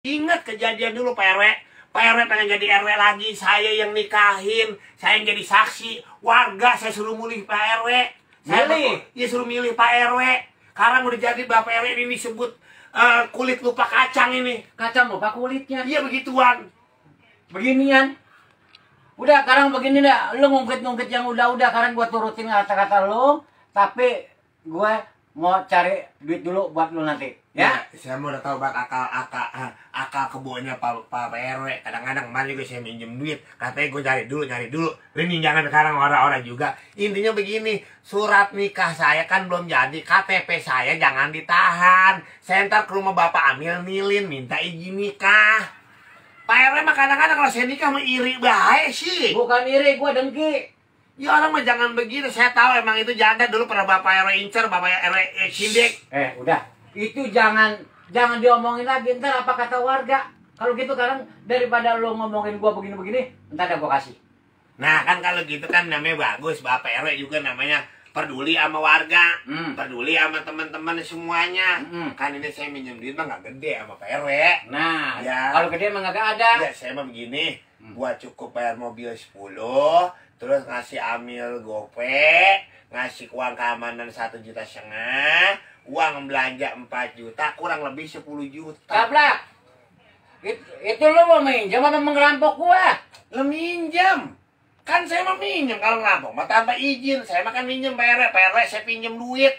Ingat kejadian dulu Pak RW. Pak RW pengen jadi RW lagi, saya yang nikahin, saya yang jadi saksi. Warga saya suruh milih Pak RW. Dia suruh milih Pak RW. Sekarang udah jadi Bapak RW ini disebut kulit lupa kacang ini. Kacang lupa kulitnya. Iya begituan. Beginian. Udah, sekarang begini dah. Lu ngungkit-ngungkit yang udah-udah. Sekarang gua turutin kata-kata lu. Tapi gue mau cari duit dulu buat lu nanti. Ya? Saya mau udah tahu banget akal kebunnya Pak RW. Kadang-kadang kemarin juga saya minjem duit. Katanya gue cari dulu. Ini jangan sekarang orang-orang juga. Intinya begini, surat nikah saya kan belum jadi. KTP saya jangan ditahan. Saya ntar ke rumah Bapak Amil nilin, minta izin nikah. Pak RW mah kadang-kadang kalau saya nikah mah iri baik sih. Bukan iri, gue dengki. Ya orang mah jangan begitu. Saya tahu emang itu janda dulu pernah Bapak RW incer, Bapak RW sindik. Udah. Itu jangan diomongin lagi. Ntar apa kata warga. Kalau gitu sekarang daripada lo ngomongin gua begini-begini, ntar ada gua kasih. Nah kan kalau gitu kan namanya bagus. Bapak RW juga namanya peduli sama warga, peduli sama teman-teman semuanya. Kan ini saya minjem duit mah gak gede sama Pak RW. Nah ya, kalau gede emang gak ada. Ya saya mah begini, gua cukup bayar mobil 10, terus ngasih Amil gope, ngasih uang keamanan 1,5 juta, uang belanja 4 juta, kurang lebih 10 juta. Kaplak, itu lo mau minjem apa ngerampok gua? Lo minjem. Kan saya mau minjem, kalau ngerampok mah tanpa izin. Saya mah kan minjem Pak RW saya pinjem duit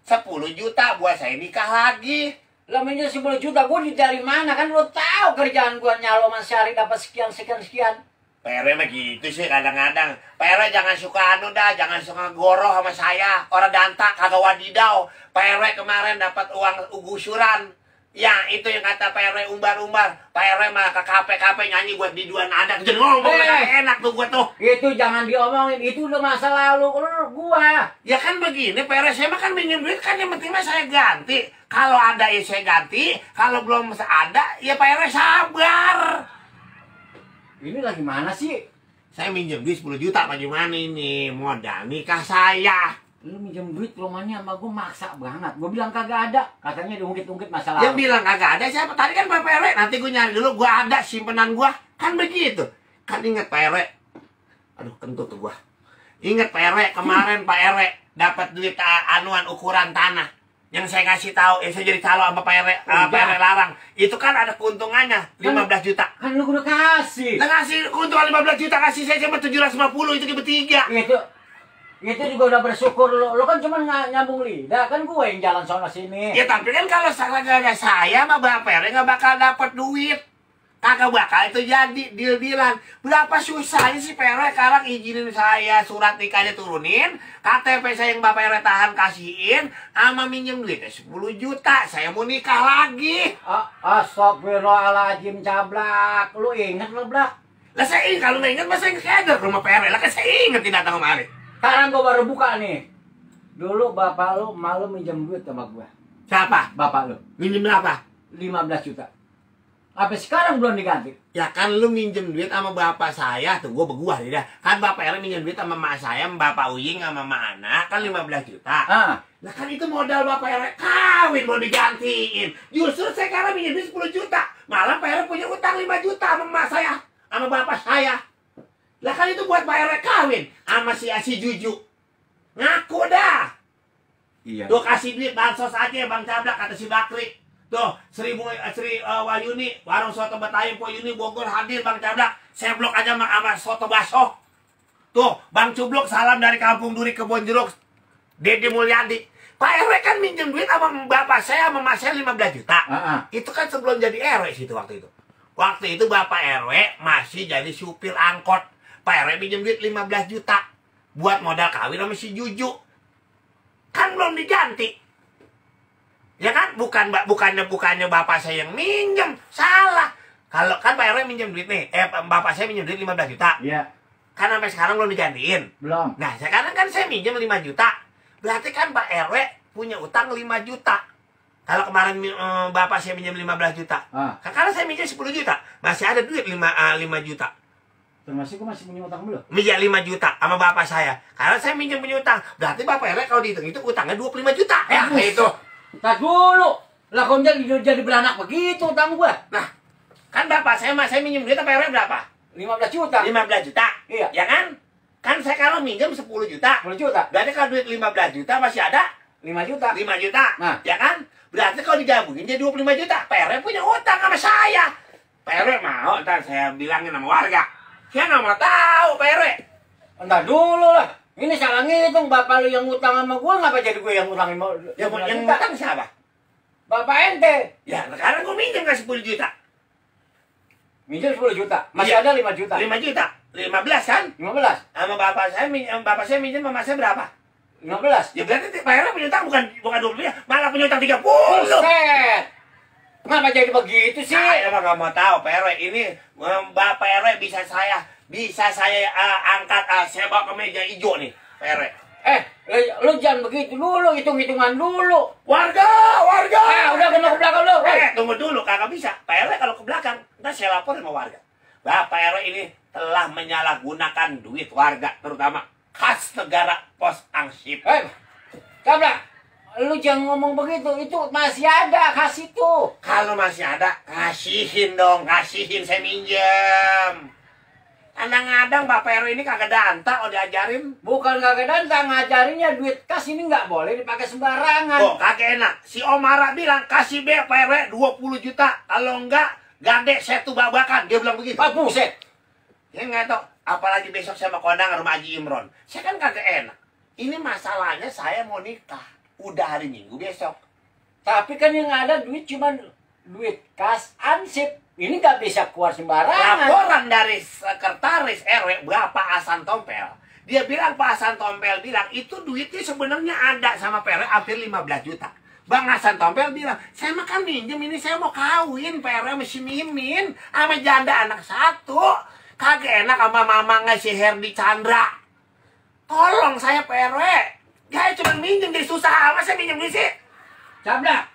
10 juta buat saya nikah lagi. Lo minjem 10 juta, gua dari mana? Kan lo tahu kerjaan gua nyalo Mas Syari dapat sekian. Pak RW mah gitu sih kadang-kadang. Pak RW jangan suka jangan suka goroh sama saya. Orang danta kagak wadidau. Pak RW kemarin dapat uang ugusuran. Ya itu yang kata Pak RW umbar-umbar. Pak RW mah ke kafe nyanyi buat di dua nada. Jadi ngomong enak tuh gua tuh. Itu jangan diomongin, itu udah masa lalu gua. Ya kan begini Pak RW, saya mah kan minjem duit kan yang penting mah saya ganti. Kalau ada ya saya ganti, kalau belum ada ya Pak RW sabar. Ini lagi mana sih? Saya minjem duit 10 juta apa gimana ini? Modal nikah saya. Lu minjem duit rumahnya sama gue maksa banget. Gue bilang kagak ada. Katanya diungkit-ungkit masalah. Yang bilang kagak ada siapa? Tadi kan Pak RW. Nanti gue nyari dulu. Gue ada simpenan gue. Kan begitu. Kan inget Pak RW. Aduh kentut tuh gue. Inget Pak RW. Kemarin Pak RW dapat duit anuan ukuran tanah. Yang saya kasih tahu, saya jadi calo sama Pak RW, Pak RW larang. Itu kan ada keuntungannya 15 juta. Kan lu udah kasih. Nah, kasih keuntungan 15 juta, kasih saya cuma 750, itu bertiga. Itu juga udah bersyukur lo kan cuma nyambung lidah, kan gue yang jalan sono sini. Ya tapi kan kalau salah saya sama Bapak RW nggak bakal dapat duit. Kagak bakal itu jadi deal-dealan. Berapa susahnya sih Pak RW sekarang izinin saya surat nikahnya turunin, KTP saya yang Bapak RW tahan kasihin, sama minjem duitnya 10 juta. Saya mau nikah lagi. Astagfirullahaladzim Cablak. Lu inget lo Blak? Lah saya ingat, kalau nggak inget masa saya ke rumah Pak RW. Lah kan saya inget tidak datang kemari. Sekarang gue baru buka nih. Dulu bapak lu malu minjem duit sama gue. Siapa? Bapak lu. Minjem berapa? 15 juta. Sampai sekarang belum diganti. Ya kan lu minjem duit sama bapak saya. Tuh gue beguah nih dah. Kan Bapak RW minjem duit sama mak saya, sama Bapak Uying sama mak anak. Kan 15 juta. Lah kan itu modal Bapak RW kawin mau digantiin. Justru saya sekarang minjem duit 10 juta. Malah Pak RW punya utang 5 juta sama mak saya, sama bapak saya. Lah kan itu buat Pak RW kawin sama si Juju. Ngaku dah. Iya. Tuh kasih duit bansos aja Bang Cablak, kata si Bakri. Tuh, Sri Wahyuni, warung soto Betayu Po Yuni Bogor hadir Bang Cablak. Saya blok aja sama soto baso. Tuh, Bang Cublok salam dari Kampung Duri Kebon Jeruk. Dede Mulyadi. Pak RW kan minjem duit sama bapak saya sama mas saya 15 juta. Itu kan sebelum jadi RW situ waktu itu. Waktu itu Bapak RW masih jadi supir angkot. Pak RW minjem duit 15 juta buat modal kawin sama si Juju. Kan belum diganti. Ya kan, bukannya bapak saya yang minjem, salah. Kalau kan Pak RW minjem duit nih, bapak saya minjem duit 15 juta. Iya. Kan sampai sekarang belum digantiin. Belum. Nah, sekarang kan saya minjem 5 juta. Berarti kan Pak RW punya utang 5 juta. Kalau kemarin bapak saya minjem 15 juta. Karena saya minjem 10 juta, masih ada duit 5 juta. Termasuk gue masih punya utang belum? Minjem 5 juta sama bapak saya. Karena saya minjem punya utang. Berarti Bapak RW kalau dihitung itu utangnya 25 juta. Ya, itu. Tak dulu. Lah kok jadi beranak begitu utang gua. Nah, Kan bapak saya mah, saya minjem duit Pak RW berapa? 15 juta. 15 juta. Iya. Ya kan? Kan saya kalau minjem 10 juta. 10 juta. Berarti kalau duit 15 juta masih ada 5 juta. 5 juta. Nah. Ya kan? Berarti kalau digabungin jadi 25 juta. Pak RW punya utang sama saya. Pak RW mau, ntar saya bilangin sama warga. Saya nggak mau tahu Pak RW. Entar dulu lah. Ini salah ngitung. Bapak lu yang utang sama gua, ngapa jadi gua yang utangin mau? Yang utang siapa? Bapak ente. Ya sekarang gua minjem kan 10 juta. Minjem 10 juta. Masih Iya. ada 5 juta. 5 juta. 15 kan? 15. Sama bapak saya minjem sama saya berapa? 15. Ya berarti Pak RW punya utang bukan 20, malah punya utang 30. Buset. Kenapa jadi begitu sih? Saya mah nggak mau tahu Pak RW ini. Bapak RW bisa saya angkat, saya bawa ke meja hijau nih Pak RW. Lu jangan begitu dulu, hitung-hitungan dulu. Warga. Udah kena ke belakang lu. Tunggu dulu, kagak bisa. Pak RW kalau ke belakang, ntar saya lapor sama warga. Bapak RW ini telah menyalahgunakan duit warga, terutama khas negara pos angsip. Tabrak. Lu jangan ngomong begitu, itu masih ada khas itu. Kalau masih ada, kasihin dong, saya minjem. Kadang-kadang Bapak RW ini kagak danta kalau diajarin. Bukan kagak danta, ngajarinnya duit kas ini nggak boleh dipakai sembarangan. Oh, kagak enak. Si Omara bilang, kasih Pak RW 20 juta. Kalau enggak, gade saya tuh babakan. Dia bilang begitu. Pak buset. Ya nggak tahu. Apalagi besok saya mau kondangan rumah Haji Imron. Saya kan kagak enak. Ini masalahnya saya mau nikah. Udah hari Minggu besok. Tapi kan yang ada duit cuman duit kas ansip. Ini nggak bisa keluar sembarangan. Laporan dari sekretaris RW Bapak Hasan Tompel. Dia bilang, Pak Hasan Tompel bilang, itu duitnya sebenarnya ada sama Pak RW hampir 15 juta. Bang Hasan Tompel bilang, saya makan minjem ini, saya mau kawin Pak RW mesti Mimin sama janda anak satu. Kagak enak sama mama ngasih Herdi Chandra. Tolong saya Pak RW. Saya cuma minjem jadi susah, masa minjem di sih? Cablak.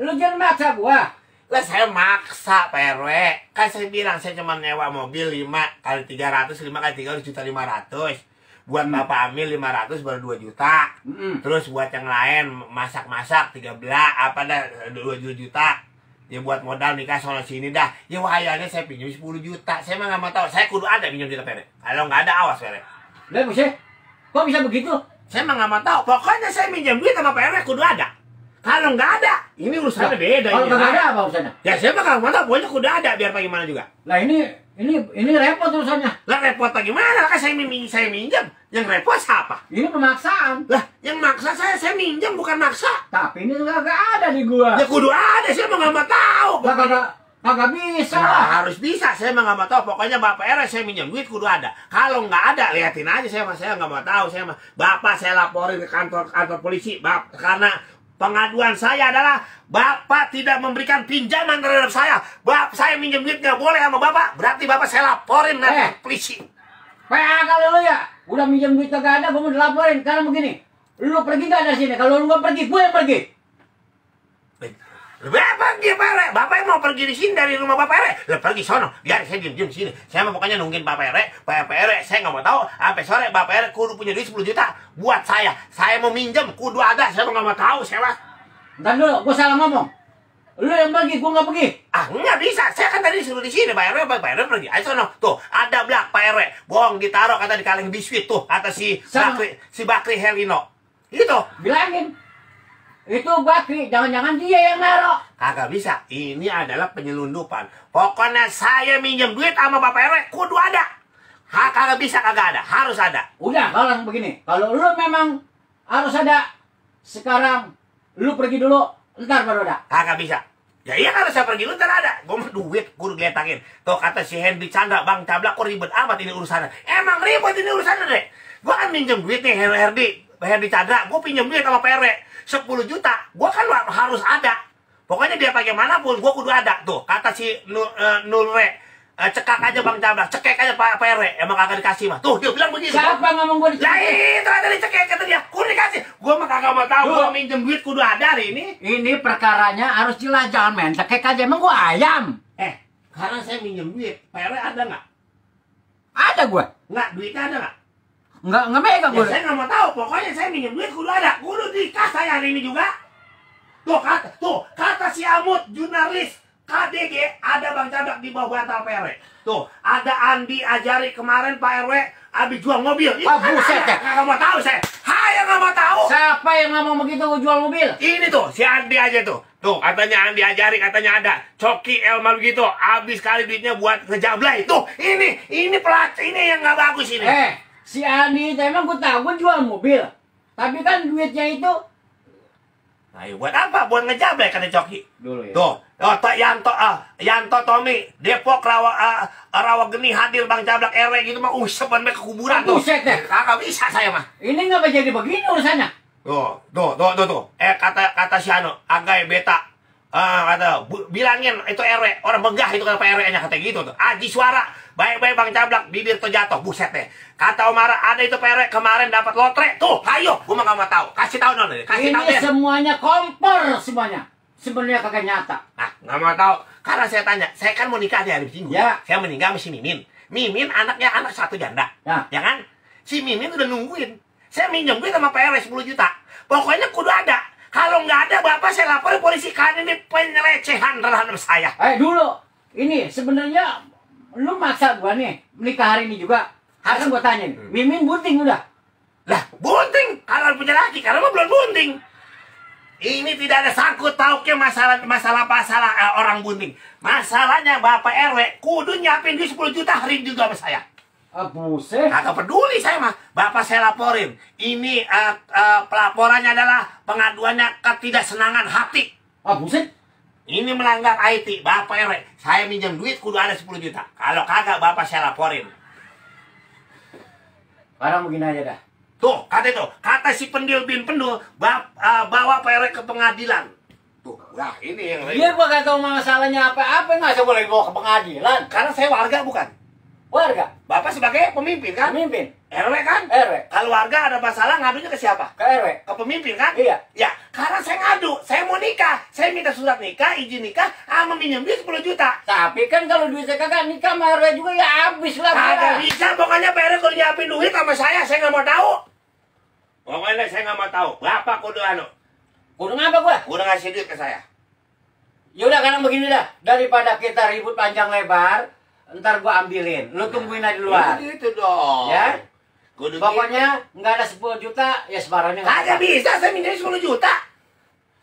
Lu jangan maksa gua. Lah saya maksa Pak RW. Kan saya bilang saya cuma nyewa mobil 5 kali 300, 5 kali 300 juta 500. Buat Bapak Amil 500 baru 2 juta. Terus buat yang lain masak-masak 13 apa dah 2 juta. Ya buat modal nikah soal sini dah. Ya wahayanya saya pinjam 10 juta. Saya mah nggak mau tahu. Saya kudu ada pinjam juta Pak RW. Kalau nggak ada awas Pak RW. Lah buset. Kok bisa begitu? Saya mah nggak mau tahu. Pokoknya saya minjam duit sama Pak RW kudu ada. Kalau nggak ada, ini urusannya beda. Kalau nggak ada apa urusannya? Ya saya mah nggak mau tahu. Pokoknya kudu ada biar bagaimana juga. Lah ini repot urusannya. Lah repot bagaimana? Kan saya minjam. Yang repot siapa? Ini pemaksaan. Lah yang maksa saya minjam bukan maksa. Tapi ini nggak ada di gua. Ya kudu ada. Saya mah nggak mau tahu. Kagak bisa. Nah, harus bisa. Saya mah nggak mau tahu. Pokoknya Bapak RW saya minjam duit kudu ada. Kalau nggak ada, liatin aja saya nggak mau tahu. Bapak saya laporin ke kantor polisi. Karena pengaduan saya adalah Bapak tidak memberikan pinjaman terhadap saya. Saya minjem duit nggak boleh sama Bapak. Berarti Bapak saya laporin ke polisi. PA kalau lu ya, udah minjem duit kagak ada, gua mau dilaporin. Karena begini, lu pergi nggak dari sini? Kalau lu nggak pergi, gue yang pergi. Bapak pergi Pak RW. Bapak yang mau pergi di sini dari rumah Bapak RW. Lah pergi sono. Biar saya diem sini. Saya mau pokoknya nungguin Bapak RW. Bapak RW saya nggak mau tahu. Sampai sore Bapak RW kudu punya duit 10 juta buat saya. Saya mau minjem kudu ada. Saya nggak mau tahu sewa. Ntar dulu, gua salah ngomong. Lu yang pergi, gua nggak pergi. Nggak bisa. Saya kan tadi suruh di sini Pak RW. Bapak RW pergi. Ayo sono. Tuh ada belak Pak RW. Bohong ditaruh kata di kaleng biskuit tuh. Kata si Bakri Helino. Itu. Bilangin. Itu Bakri, jangan-jangan dia yang naruh. Kagak bisa. Ini adalah penyelundupan. Pokoknya saya minjem duit sama Bapak RW kudu ada. Kagak bisa kagak ada. Harus ada. Udah, kalau begini. Kalau lu memang harus ada, sekarang lu pergi dulu, ntar baru ada. Kagak bisa. Ya iya kalau saya pergi lu ntar ada. Gue mau duit kudu geletakin. Tuh kata si Hendy Chandra, Bang Cablak kok ribet amat ini urusannya. Emang ribet ini urusannya deh. Gue kan minjem duit nih Hendy Chandra. Gue pinjem duit sama Pak RW 10 juta. Gue kan harus ada. Pokoknya dia bagaimanapun gue kudu ada. Tuh kata si Nulre, cekak aja Bang Cablak, cekek aja Pak RW. Emang kagak dikasih mah. Tuh dia bilang begitu. Siapa ngomong gue dicekek? Lah itu ada dicekek kata dia. Kudu dikasih. Gue mah kagak mau tahu. Gue minjem duit kudu ada hari ini. Ini perkaranya harus jelas, jangan main cekek aja. Emang gue ayam. Karena saya minjem duit, Pak RW ada nggak? Ada gue. Nggak, duitnya ada nggak? Nggak megang gue. Saya nggak mau tahu. Pokoknya saya minjem duit kudu ada. Kudu dikasih saya hari ini juga. Tuh kata si Amut, jurnalis KDG ada Bang Cablak di bawah bantal Pak RW. Tuh, ada Andi Ajari kemarin Pak RW habis jual mobil. Buset ya. Nggak mau tahu saya. Yang nggak mau tahu. Siapa yang ngomong begitu jual mobil? Ini tuh, si Andi aja tuh. Tuh, katanya Andi Ajari, katanya ada. Coki Elma begitu, habis kali duitnya buat ngejablay. Tuh, ini pelat, ini yang nggak bagus ini. Si Andi itu emang gue tahu gue jual mobil. Tapi kan duitnya itu... Ayo, buat apa? Buat ngejablay, kata Coki. Dulu ya. Tuh, Yanto Tommy, Depok Rawageni hadir Bang Cablak RW gitu mah. Sepan ke kuburan tuh. Buset deh. Kagak bisa saya mah. Ini ngapa jadi begini urusannya? Tuh. Kata si Ano, Agai Beta. Bilangin itu RW, orang begah itu kata Pak RW-nya kata gitu tuh. Aji suara, baik-baik Bang Cablak, bibir tuh jatuh, buset deh. Kata Omara, ada itu Pak RW kemarin dapat lotre. Tuh, ayo, gua mah gak mau tahu. Kasih tahu dong, kasih tahu deh. Ini semuanya kompor semuanya. Sebenarnya kagak nyata. Nggak mau tahu. Karena saya tanya, saya kan mau nikah di hari Minggu. Ya. Saya menikah sama si Mimin. Mimin anaknya anak satu janda. Ya kan? Si Mimin udah nungguin. Saya minjem duit sama Pak RW 10 juta. Pokoknya kudu ada. Kalau nggak ada, Bapak saya laporin polisi karena ini penyelecehan terhadap saya. Dulu. Ini sebenarnya lu maksa gua nih menikah hari ini juga. Harus gua tanya nih. Mimin bunting udah? Lah, bunting. Kalau punya laki, karena mah belum bunting. Ini tidak ada sangkut pautnya masalah orang bunting. Masalahnya Bapak RW kudu nyiapin duit 10 juta hari juga sama saya. Buset. Kagak peduli saya mah. Bapak saya laporin. Ini pelaporannya adalah pengaduannya ketidaksenangan hati. Buset. Ini melanggar IT. Bapak RW, saya minjem duit kudu ada 10 juta. Kalau kagak Bapak saya laporin. Sekarang begini aja dah. Tuh, kata si pendil bin pendul, bawa Pak RW ke pengadilan. Tuh, nah ini yang Dia gua gak tahu masalahnya apa-apa, nggak saya boleh bawa ke pengadilan. Karena saya warga bukan? Warga. Bapak sebagai pemimpin kan? Pemimpin. RW kan? RW. Kalau warga ada masalah ngadunya ke siapa? Ke RW. Ke pemimpin kan? Iya. Ya, karena saya ngadu, saya mau nikah, saya minta surat nikah, izin nikah, sama minjem duit 10 juta. Tapi kan kalau duit saya kagak nikah sama RW juga ya habis lah. Kagak bisa, pokoknya Pak RW kalau nyiapin duit sama saya nggak mau tahu. Pokoknya saya nggak mau tahu. Bapak kudu Kudu ngapa gua? Kudu ngasih duit ke saya. Yaudah sekarang begini dah, daripada kita ribut panjang lebar, ntar gua ambilin. Lu tungguin aja di luar. Gitu dong. Ya. Kudu Pokoknya nggak ada 10 juta, ya sebarannya nggak kagak apa-apa. bisa, saya minjem 10 juta.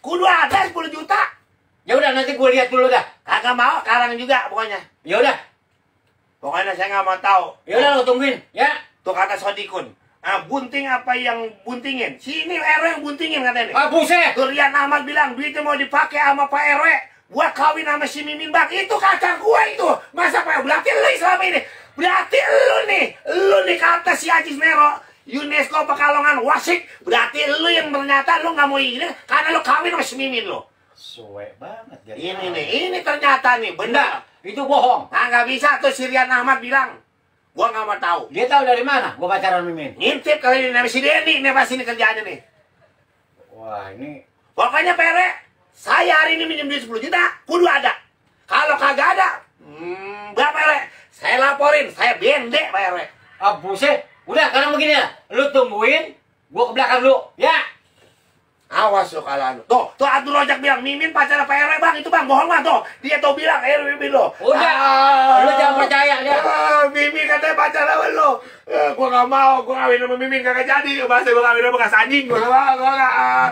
Kudu ada 10 juta. Ya udah nanti gua lihat dulu dah. Kagak mau, karang juga pokoknya. Ya udah. Pokoknya saya nggak mau tahu. Ya udah lu tungguin, ya. Tuh kata Sodikun. Bunting apa yang buntingin? Sini RW yang buntingin katanya. Buset. Tuh Rian Ahmad bilang duitnya mau dipakai sama Pak RW buat kawin sama si Mimin Bang. Itu kata gue itu. Masa Pak? Berarti lu selama ini. Berarti lu nih kata si Ajis Nero, UNESCO Pekalongan Wasik. Berarti lu yang ternyata lu nggak mau ini karena lu kawin sama si Mimin lu. Suwe banget jadi. Ini ternyata nih benar. Itu bohong. Nggak bisa tuh si Rian Ahmad bilang. Gua nggak mau tahu. Dia tahu dari mana? Gua pacaran Mimin. Ngintip kali ini si Denny nih pasti ini kerjaannya nih. Wah ini. Pokoknya Pak RW, saya hari ini minjem duit 10 juta, kudu ada. Kalau kagak ada, berapa RW? Saya laporin, saya bendek Pak RW. Buset. Udah sekarang begini ya. Lu tungguin, gua ke belakang dulu, ya. Awas lo kalau tuh Abdul Rojak bilang Mimin pacar Pak RW Bang, itu Bang bohong Bang tuh. Dia tuh bilang Mimin lo. Udah, lu jangan percaya dia. Mimin katanya pacar sama lo. Gua nggak mau, gua kawin sama Mimin kagak jadi. Masa gua kawin sama bekas anjing, gua nggak mau, gua nggak.